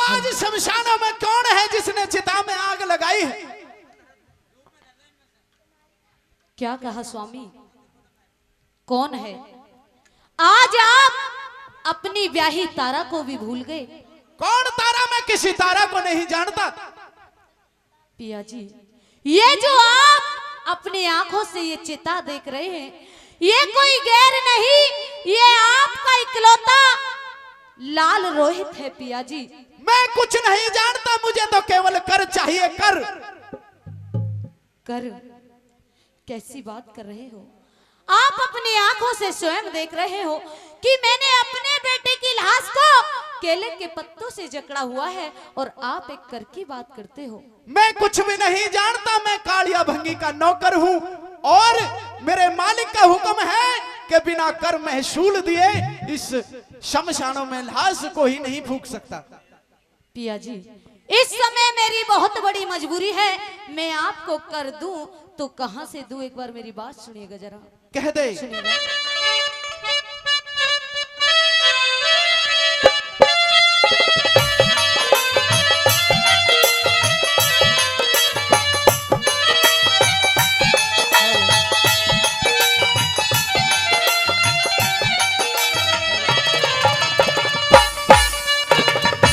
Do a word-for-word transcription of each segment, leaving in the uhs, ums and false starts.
आज शमशानों में कौन है जिसने चिता में आग लगाई है? क्या कहा स्वामी, कौन है? आज आप अपनी ब्याही तारा को भी भूल गए। कौन तारा? मैं किसी तारा को नहीं जानता। पिया जी, ये जो आप अपनी आंखों से ये चिता देख रहे हैं, ये कोई गैर नहीं, ये आपका इकलौता लाल रोहित है पिया जी। मैं कुछ नहीं जानता, मुझे तो केवल कर चाहिए, कर। कर? कैसी बात कर रहे हो? आप अपनी आंखों से स्वयं देख रहे हो कि मैंने अपने बेटे की लाश को केले के पत्तों से जकड़ा हुआ है और आप एक कर की बात करते हो। मैं कुछ भी नहीं जानता, मैं कालिया भंगी का नौकर हूँ और मेरे मालिक का हुक्म है कि बिना कर महसूल दिए इस शमशानों में लाश को ही नहीं फूंक सकता। पिया जी, इस समय मेरी बहुत बड़ी मजबूरी है, मैं आपको कर दूं तो कहां से दूं? एक बार मेरी बात सुनिएगा जरा। कह दे। सुनिएगा।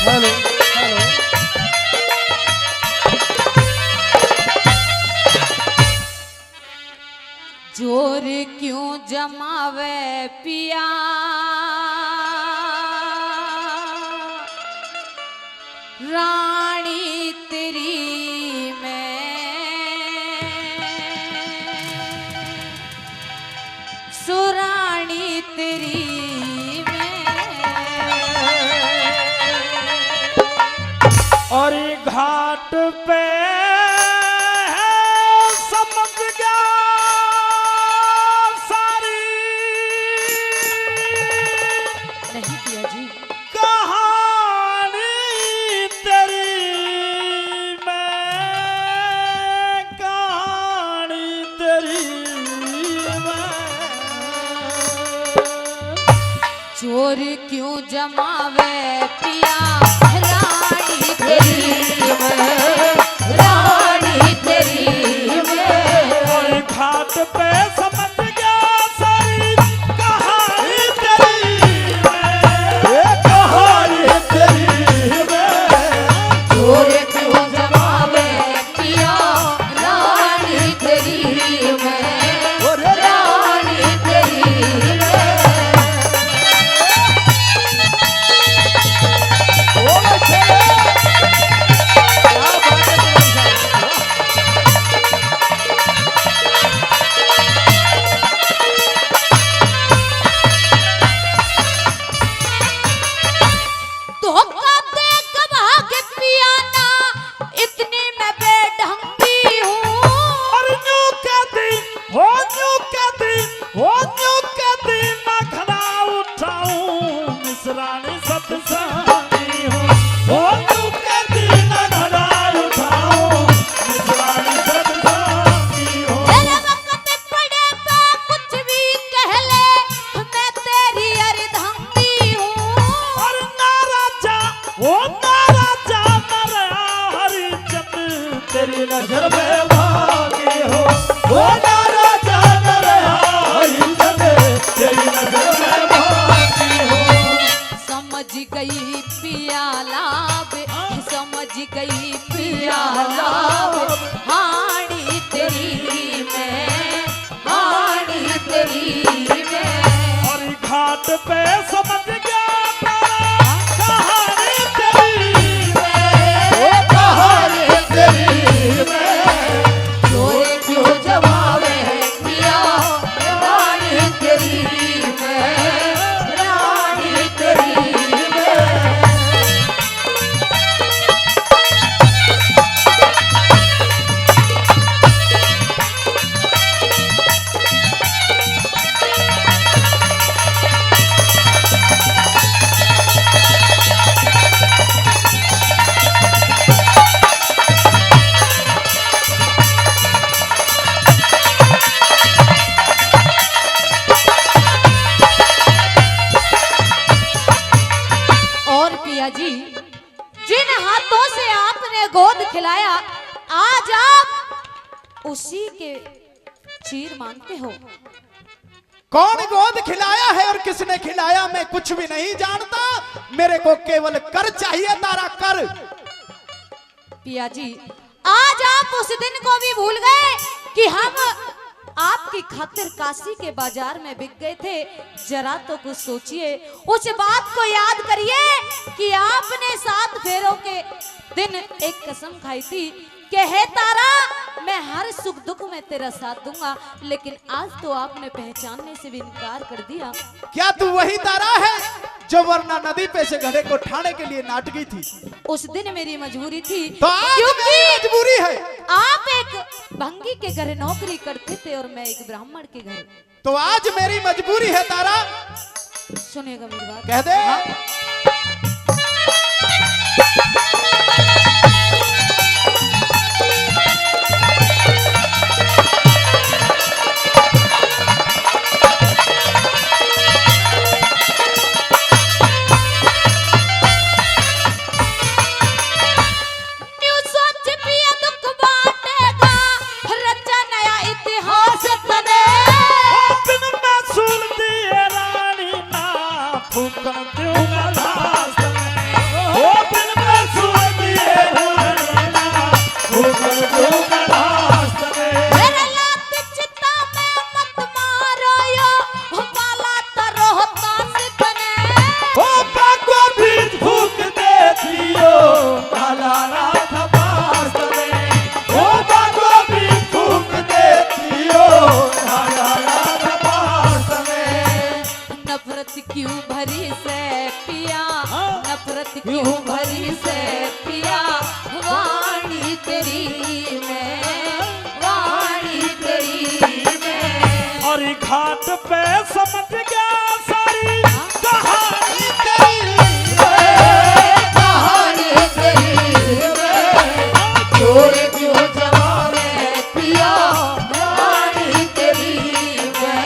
Hello, hello. जोर क्यों जमावे पिया, रानी तेरी मैं सुरानी तेरी मैं। और घाट पे है समझ गया सारी। नहीं पिया जी। कहानी तेरी मैं, कहानी तेरी मैं। चोर क्यों जमावे पिया रानी तेरी मैं, रानी तेरी मैं। और घाट पे समझ गया सारी कहानी तेरी मैं, ये कहानी तेरी मैं। चोर क्यों जमावे पिया रानी तेरी मैं, ओ रे रे। रानी तेरी मैं। ओ बच्चे। क्या बात है, क्या बात है। धोखा दे के भाग पिया ना, इतनी मैं बेढंगी हूँ। और न्यू कहती, हो न्यू कहती, हो न्यू कहती, मैं खड़ा उठाऊं, मिसरानी सतसंगी हूँ। हो न्यू कहती, मैं खड़ा उठाऊं, मिसरानी सतसंगी हूँ। तेरे वक्त पड़े पे कुछ भी कह ले, मैं तेरी अर्धांगी हूँ। और ना राजा, ओ ना राजा, ना रहा हरिचंद, तेरी नजर में बागी हो। ओ ना राजा, ना रहा हरिचंद, तेरी नजर में बागी हो। समझ गई पिया लाभ, समझ गई पिया लाभ, हाणी तेरी मैं, हाणी तेरी मैं। और घाट पे समझ गया कहानी तेरी मैं, ओ कहानी तेरी मैं। चोर क्यों जमावे पिया, रानी तेरी मैं, रानी तेरी मैं। जिन हाथों से आपने गोद खिलाया, आज आप उसी के चीर मांगते हो। कौन गोद खिलाया है और किसने खिलाया, मैं कुछ भी नहीं जानता। मेरे को केवल कर चाहिए तारा, कर। पिया जी, आज आप उस दिन को भी भूल गए कि हम आपकी खातिर काशी के बाजार में बिक गए थे। जरा तो कुछ सोचिए, उस बात को याद करिए कि आपने सात फेरों के दिन एक कसम खाई थी कि हे तारा, मैं हर सुख दुख में तेरा साथ दूंगा, लेकिन आज तो आपने पहचानने से भी इनकार कर दिया। क्या तू वही तारा है जो वरना नदी पे से घड़े को ठाने के लिए नाटकी थी? उस दिन मेरी मजबूरी थी, तो आज क्योंकि मेरी मजबूरी है। आप एक भंगी के घर नौकरी करते थे और मैं एक ब्राह्मण के घर। तो आज मेरी मजबूरी है तारा। सुनेगा मेरी बात? कह दे। हाँ। न्यू सोच पिया दुख बांटेगा, रचा नया इतिहास तने। ओ बिन मैं सूल दिए रानी ना फूकण दूंगा लाश तने। ओ बिन मैं सूल दिए रानी ना फूकण दूंगा लाश तने। मेरे लात चिता में मत मारो यो, बाला तो रोहतास तने। ओ बागो बीच फूक दे दियो, काला रात बास तने। ओ बागो बीच फूक दे दियो, काला रात बास तने। नफरत क्यों भरी से पिया, हाँ। नफरत क्यों भरी से पिया, वाणी तेरी में, वाणी तेरी में। और घाट पे समझ गया सारी कहानी तेरी में, कहानी तेरी में। छोड़ क्यों जवाने पिया, वाणी तेरी में।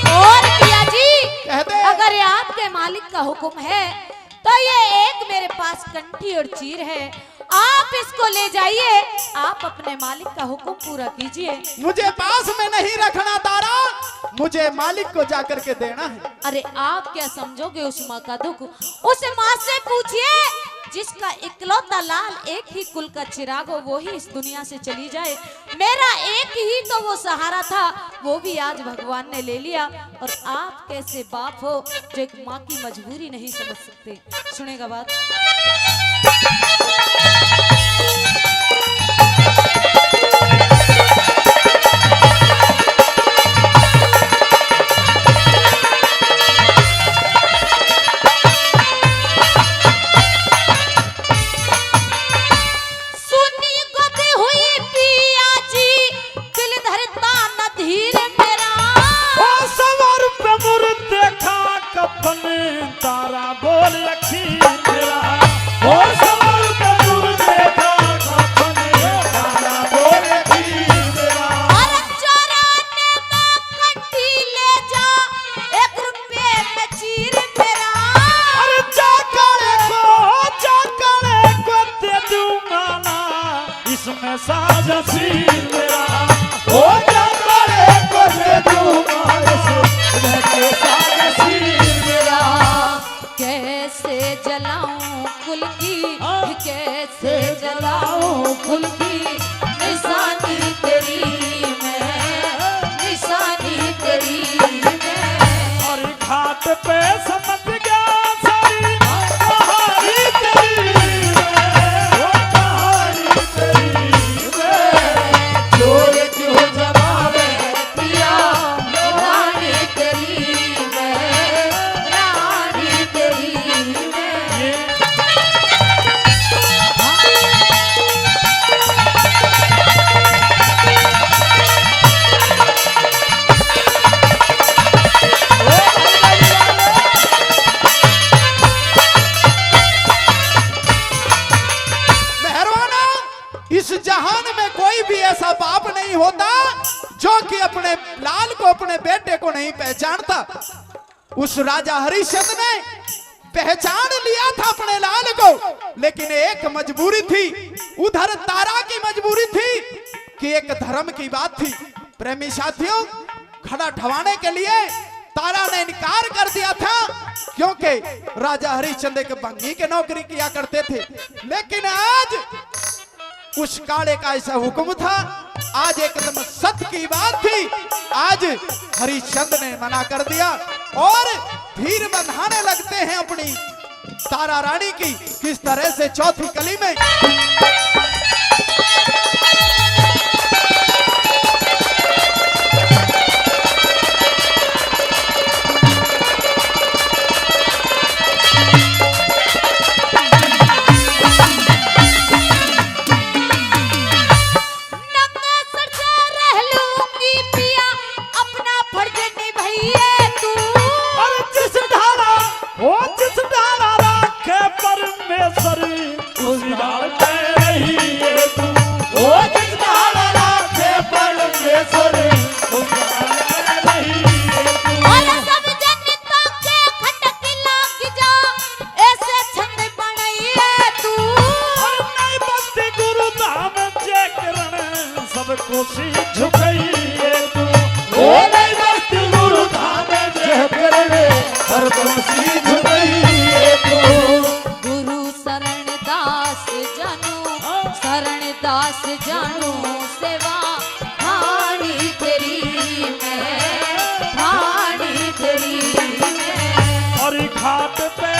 और पिया जी, कह दे। अगर ये आपके मालिक का हुक्म है, तो ये एक मेरे पास कंठी और चीर है, आप इसको ले जाइए, आप अपने मालिक का हुक्म पूरा कीजिए। मुझे पास में नहीं रखना तारा, मुझे मालिक को जाकर के देना है। अरे, आप क्या समझोगे उस माँ का दुख? उस माँ से पूछिए, जिसका इकलौता लाल एक ही कुल का चिराग हो, वो ही इस दुनिया से चली जाए। मेरा एक ही तो वो सहारा था, वो भी आज भगवान ने ले लिया। और आप कैसे बाप हो जो एक माँ की मजबूरी नहीं समझ सकते? सुनेगा बात। सुनी गद हुई पिया जी, दिल धरता न धीर मेरा। ओ सवार पे मुर देखा कफन, तारा बोल रखी तेरा। ओ सवार पे मुर देखा कफन, तारा बोल रखी तेरा। अरे चोरा ने तो कंठी ले जा, एक रुपये में चीर मेरा। अरे चाकर को, चाकर को दे दूंगा ना, इसमें साजा सील मेरा। ओ चाकर को दे दूंगा, इसमें साजा सील मेरा। क्योंकि अपने लाल को, अपने बेटे को नहीं पहचानता। उस राजा हरिश्चंद्र ने पहचान लिया था अपने लाल को, लेकिन एक मजबूरी थी, उधर तारा की मजबूरी थी कि एक धर्म की बात थी। प्रेमी साथियों, खड़ा ठवाने के लिए तारा ने इनकार कर दिया था, क्योंकि राजा हरिश्चंद्र एक भंगी के नौकरी किया करते थे। लेकिन आज उस काले का ऐसा हुक्म था, आज एकदम सत की बात थी, आज हरिश्चंद्र ने मना कर दिया और धीर बंधाने लगते हैं अपनी तारा रानी की। किस तरह से चौथी कली में नंगे सर से रह लूंगी पिया, अपना फर्ज निभाइए तू। और जिस ढाला, ओ जिस ढाला राखे परमेश्वर, उस ढाल पे रहिए तू। ओ जिस ढाला राखे परमेश्वर, उस ढाल पे रहिए तू। और सब जन ताके खटक लग जा, ऐसे छंद बनाइए तू। और नहीं बसती गुरु धाम जे करण, सबको सी झुकाइए तू। ओ नहीं बसती गुरु धाम जे करण, सबको सी झुकाइए तू। गुरु शरण दास जानू, हाँ। शरण दास जानू सेवा ठाणी तेरी मैं, ठाणी तेरी मैं। और घाट पे